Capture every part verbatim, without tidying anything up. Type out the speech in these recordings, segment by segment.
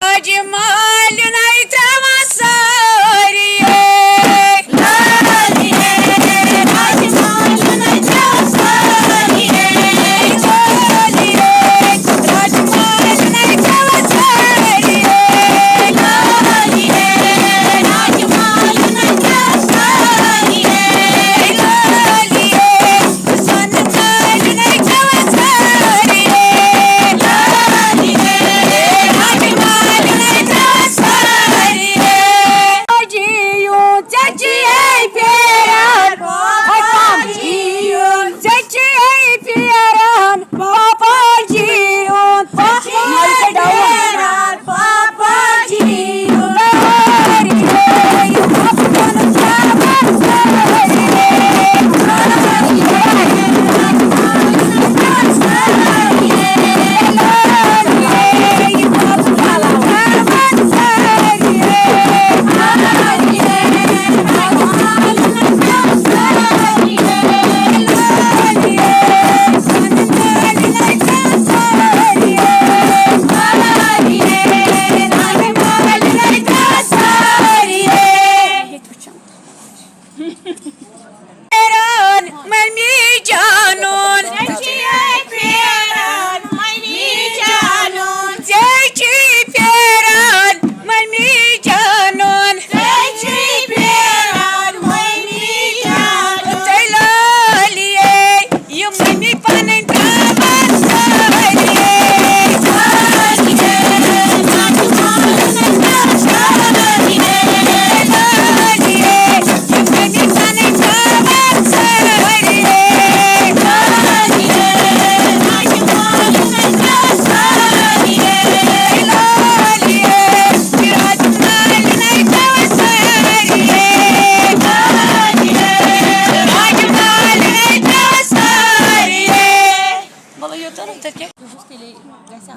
حاجی مالِنَے ترٛاوان سٲری۔ پھیران ممی جانُن، ژےٚ چھُے پھیران ممی جانُن، ژےٚ چھُے پھیران ممی جانُن، ژےٚ چھُے پھیران ممی جانُن۔ تہٕ لٲلیے، یہِ مٔمی پنٕنۍ ترٛاوان سٲری۔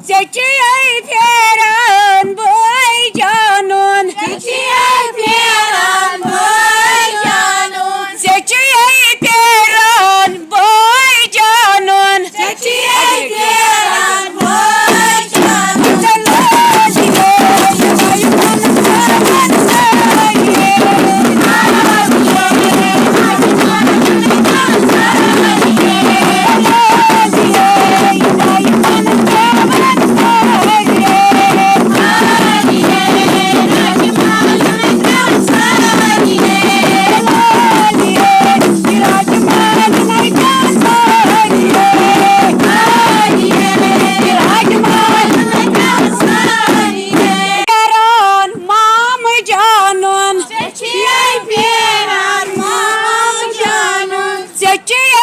ژےٚ چھُے پھیران بٲے جانُن، ژےٚ چھُے پھیران بٲے جانُن، ژےٚ چھُے پھیران بٲے جانُن، ژےٚ چھُے پھیران بٲے جانُن۔ پھیران مامہٕ جانُن، ژےٚ چھُے پھیران مامہٕ جانُن، ژےٚ چھُے